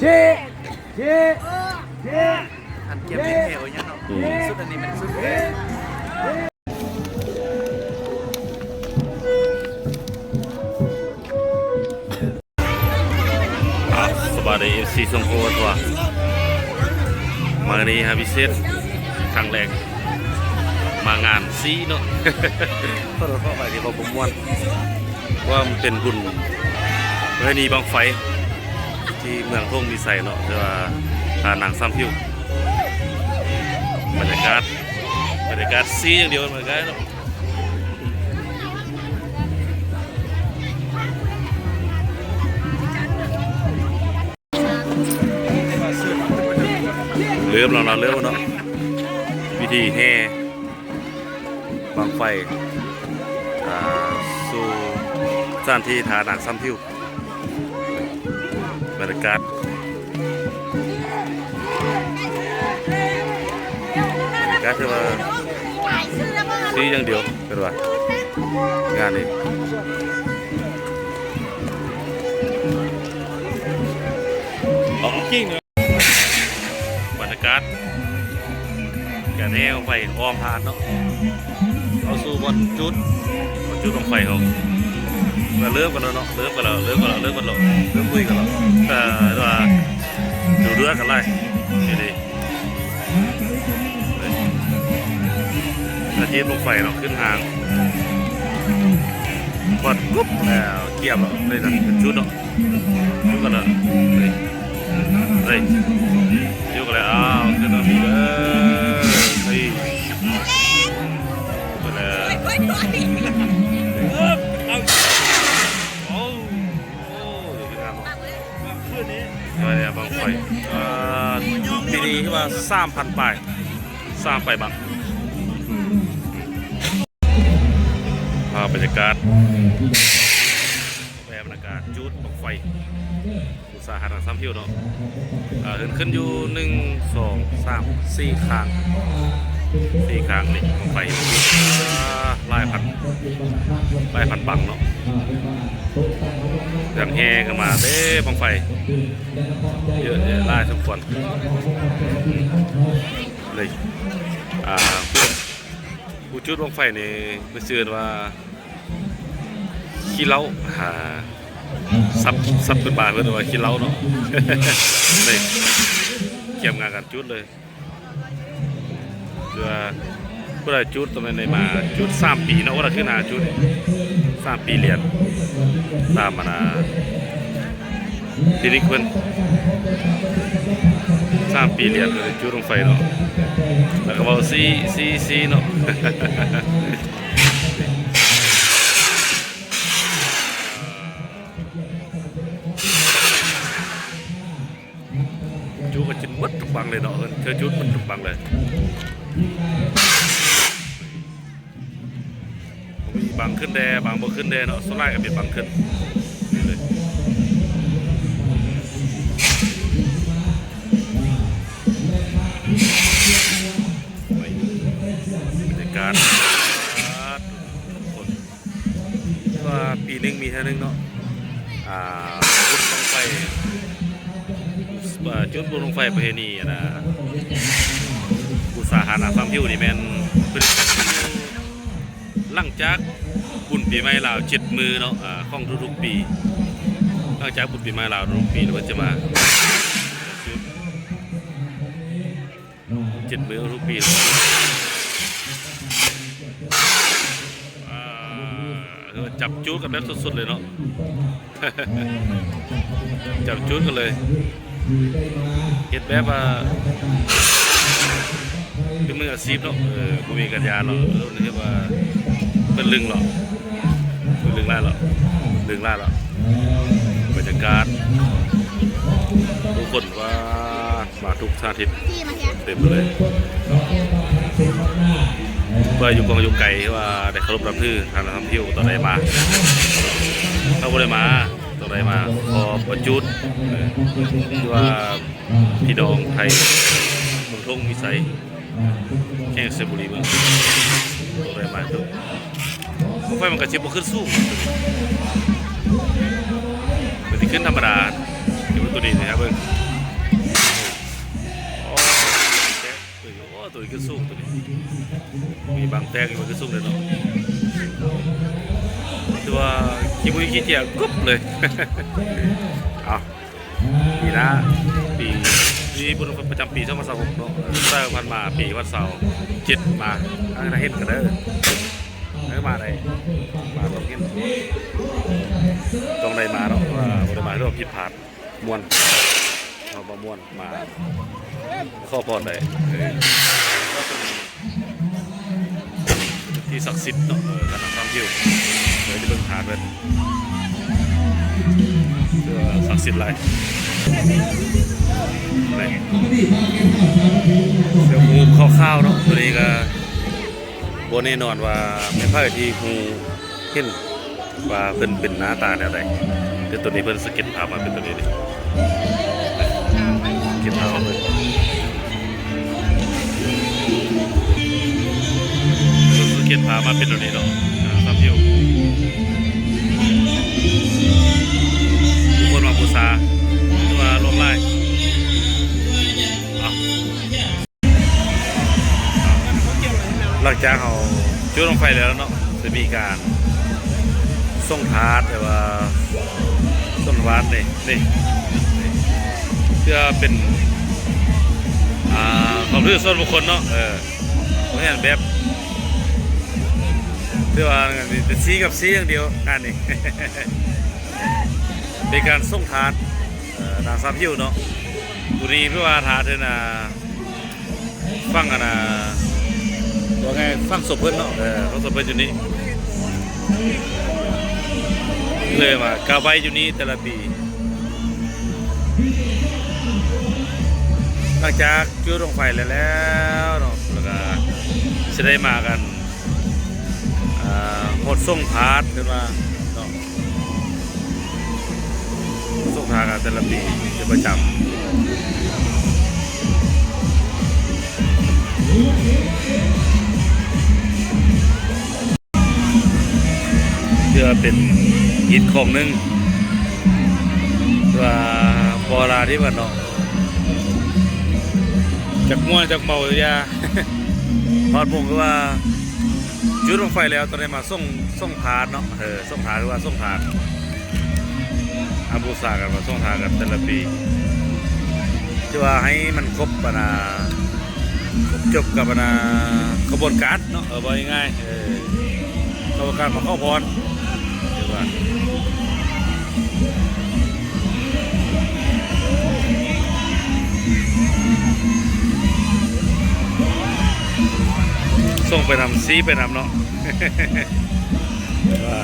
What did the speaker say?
ອັນກຽມນີ້ແທ້ເອີຍຫຍັງເນາະ ອືມ ຊຸດອັນນີ້ແມ່ນຊຸດ ອ່ະ ສະບາຍດີ ເອັຟຊີ ຊ່ອງໂຄດວ່າ ມື້ນີ້ຫາພິເສດຄັ້ງແລກ ມາງານຊີເນາະ ຂໍໂທດຂໍອະໄພທີ່ເວົ້າບໍ່ມ່ວນ ເພາະວ່າມັນເປັນບຸນປະເພນີບັ້ງໄຟ ທີ່ເມືອງທົ່ງວິໄສເນາະ ແຕ່ວ່າ ອ່າ ນາງຊຳຜິວ ບັນຍາກາດ ບັນຍາກາດຊີຢ່າງດຽວ ບັນຍາກາດເນາະ. ເລີ່ມແລ້ວເນາະ ເລີ່ມແລ້ວເນາະ ພິທີແຫ່ບັ້ງໄຟ ອ່າ ສູ່ສະຖານທີ່ທ່ານາງຊຳຜິວ. ບັນຍາກາດ ບັນຍາກາດຖືວ່າຊີຢ່າງດຽວ ເພິ່ນວ່າ ງານນີ້ ບັນຍາກາດ ການແຫ່ບັ້ງໄຟອ້ອມຫາດເນາະ ເຂົ້າສູ່ບ່ອນຈຸດ ບ່ອນຈຸດບັ້ງໄຟເຮົາ ກະເລີ່ມກັນແລ້ວເນາະ ເລີ່ມກັນແລ້ວ ເລີ່ມກັນແລ້ວ ເລີ່ມກັນແລ້ວ ເລີ່ມລຸຍກັນແລ້ວ ເອີ ແຕ່ວ່າດຸເດືອດກັນຫຼາຍ ນີ້ເດ້ ອາທິດບັ້ງໄຟເນາະ ຂຶ້ນຫາງ ກວດກຸບແລ້ວ ກຽມແລ້ວ ເລີຍນະ ເປັນຊຸດເນາະ ຈຸດກັນລະ ເຮີ້ຍ ເຮີ້ຍ ຈຸດກັນລະ ອ້າວ ຂຶ້ນມາພີ້ເດີ ເຮີ້ຍ ຂຶ້ນມາແລ້ວ ໂອ້ ໂອ້ ໂອ້ ສວຍງາມເນາະ ສວຍງາມ ບັ້ງໄຟ ອ່າ ປີນີ້ຄືວ່າສາມພັນປາຍ ສາມປາຍບັ້ງ. ພາບບັນຍາກາດ ແບບບັນຍາກາດຈູດບັ້ງໄຟ ອຸດສາຫະນາງຊຳຜິວເນາະ ເອີ ຂຶ້ນ ຂຶ້ນຢູ່ ໜຶ່ງ ສອງ ສາມ ສີ່ ຄາງ ສີ່ ຄາງນີ້ ບັ້ງໄຟ ອ່າ ຫຼາຍພັນ ຫຼາຍພັນບັ້ງເນາະ ຍັງແຫ່ກັນມາເດ້ ບັ້ງໄຟ ເຍອະແຍະຫຼາຍສົມຄວນເລີຍ ອ່າ ຜູ້ຈູດບັ້ງໄຟນີ້ ເພິ່ນຊື່ວ່າ ຂີ້ເຫຼົ້າ ຫາ ສັບ ສັບພື້ນບ້ານເພິ່ນວ່າຂີ້ເຫຼົ້າເນາະ ນີ້ ກຽມງານກັນຈູດເລີຍ ຄືວ່າ ຜູ້ໃດຈູດຕ້ອງໄດ້ມາຈູດສາມປີເນາະ ວ່າຄືນາຈູດສາມປີລຽນ ຕາມອັນນາ ທີ່ນີ້ເພິ່ນ ສາມປີລຽນເພິ່ນຈູດບັ້ງໄຟເນາະ ແລ້ວກໍເວົ້າ ຊີ ຊີ ຊີ ເນາະ ຈູດກໍຈົນໝົດທຸກບັ້ງເລີຍເນາະ ເພິ່ນ ເທື່ອຈູດໝົດທຸກບັ້ງເລີຍ ມີບັ້ງຂຶ້ນແດ່ ບັ້ງບໍ່ຂຶ້ນແດ່ເນາະ ສ່ວນຫຼາຍກໍເປັນບັ້ງຂຶ້ນ ນີ້ເລີຍ ບັນຍາກາດ ວ່າປີໜຶ່ງມີເທື່ອໜຶ່ງເນາະ ອ່າ ບຸນບັ້ງໄຟ ເອີ່ ຈຸດບຸນບັ້ງໄຟປະເພນີ ອັນນ່າ ອຸດສາຫະນາງຊຳຜິວນີ້ແມ່ນເພິ່ນ ຫຼັງຈາກບຸນປີໃໝ່ລາວເຈັດມື້ເນາະ ອ່າ ຂອງທຸກໆປີ ຫຼັງຈາກບຸນປີໃໝ່ລາວທຸກໆປີ ເພິ່ນຈະມາຈຸດ ເຈັດມື້ທຸກປີ ອ່າ ເອີ ຈັບຈູດກັນແບບສົດໆເລີຍເນາະ ຈັບຈູດກັນເລີຍ ເຮັດແບບວ່າ ເປັນມືອາຊີບເນາະ ເອີ ບໍ່ມີກັນຍາເນາະ ເອີ ເອີ້ນວ່າ ເພິ່ນລຶ້ງເນາະ ເພິ່ນລຶ້ງຫຼາຍເນາະ ດຶງຫຼາຍເນາະ ບັນຍາກາດ ຜູ້ຄົນວ່າ ມາທຸກສາທິດ ເຕັມເລີຍ ເພື່ອຢູ່ກວາງຢູ່ໄກ ຄືວ່າໄດ້ເຄົາລົບນັບຖືທ່ານນາງຊຳຜິວ ຕ້ອງໄດ້ມາ ຖ້າບໍ່ໄດ້ມາ ຕ້ອງໄດ້ມາຂໍປະຈູດ ເອີ ຄືວ່າພີ່ນ້ອງໄທ ເມືອງທົ່ງວິໄສ ແຂວງໄຊຍະບູລີ ເມືອງ ຕ້ອງໄດ້ມາ ບັ້ງໄຟມັນກໍຊິບໍ່ຂຶ້ນສູງ ມັນຊິຂຶ້ນທຳມະດາ ຢູ່ຕົວນີ້ນະ ເບິ່ງ ໂຕນີ້ຂຶ້ນສູງ ໂຕນີ້ມີບາງແຕກຢູ່ ມັນຂຶ້ນສູງເດ້ເນາະ. ແຕ່ວ່າຂີ້ມືຂີ້ເຈຍກຶບເລີຍ. ເອົາ ປີໜ້າ ປີ ມີບຸນປະຈຳປີສອງພັນຊາວຫົກເນາະ. ແຕ່ຜ່ານມາປີສອງພັນຊາວເຈັດມາ ຖ້າເຫັນກໍເດີ ເອີ ມາໄດ້ ມາຕ້ອງເຫັນ ຕ້ອງໄດ້ມາເນາະ. ເພາະວ່າບໍ່ໄດ້ມາ ຖືວ່າຜິດພາດ. ມ່ວນ ເຮົາມາມ່ວນ ມາຂໍພອນໄດ້ ເອີ ທີ່ສັກສິດເນາະ. ເອີ ການນຳທ່ອງທ່ຽວ ເອີ ໄດ້ເບິ່ງທາດເພິ່ນ ເອີ ສັກສິດຫຼາຍ. ນີ້ ເຊິ່ງຮູບຄ່າວໆເນາະ ໂຕນີ້ກໍບໍ່ແນ່ນອນວ່າແມ່ນໃຜທີ່ຮູ້ເຫັນ ວ່າເພິ່ນເປັນໜ້າຕາແນວໃດ. ແຕ່ໂຕນີ້ເພິ່ນສະເກັດພາບມາເປັນໂຕນີ້ເດ້ ສະເກັດພາບມາເພິ່ນ ສະເກັດພາບມາເປັນໂຕນີ້ເນາະ. ອ່າ ຊາວພິວ ຜູ້ຄົນມາບູຊາ ຖືວ່າຫຼວງຫຼາຍ. ເອົາ ຫຼັງຈາກເຮົາຈຸດບັ້ງໄຟແລ້ວເນາະ ຈະມີການສົ່ງທາດ ແບບວ່າສົ່ງທາດນີ້ ນີ້ ນີ້ ເພື່ອເປັນ ອ່າ ຄວາມຮູ້ສ່ວນບຸກຄົນເນາະ. ເອີ ບໍ່ແມ່ນແບບ ຄືວ່າ ເປັນສີກັບສີຢ່າງດຽວ ງານນີ້ ເປັນການສົ່ງທາດ ເອີ ນາງສາວຜິວເນາະ. ຜູ້ນີ້ເພິ່ນວ່າທາດເພິ່ນນະ ຝັງອັນນ່າ ວ່າໄງ ຝັງສົບເພິ່ນເນາະ. ເອີ ຝັງສົບເພິ່ນຢູ່ນີ້ ເລີຍມາກາໄຫວ້ຢູ່ນີ້ແຕ່ລະປີ. ຫຼັງຈາກຈຸດບັ້ງໄຟແລ້ວເນາະ ແລ້ວກະຊິໄດ້ມາກັນ ອ່າ ຮອດສົ່ງພາດ ເພິ່ນວ່າເນາະ. ສົງການແຕ່ລະປີເປັນປະຈຳ ເພື່ອເປັນຮີດຂອງໜຶ່ງ ວ່າບໍ່ລາທີ່ວ່າເນາະ ຈັກມ່ວນຈັກເມົາຢ່າ ຮອດໂມງຄືວ່າ ຈຸດບັ້ງໄຟແລ້ວ ຕອນນີ້ມາສົ່ງ ສົ່ງທານເນາະ ເອີ ສົ່ງທານ ຄືວ່າສົ່ງທານ ອາ ບູຊາກັນ ມາສົ່ງທານກັນແຕ່ລະປີ ຄືວ່າໃຫ້ມັນຄົບ ອັນນ່າ ຄົບຈົບກັບ ອັນນ່າ ຂະບວນການເນາະ ເອີ ເວົ້າງ່າຍໆ ເອີ ຂະບວນການມາຂໍພອນ ຄືວ່າ ສົ່ງໄປນຳ ຊີ້ໄປນຳເນາະ ວ່າ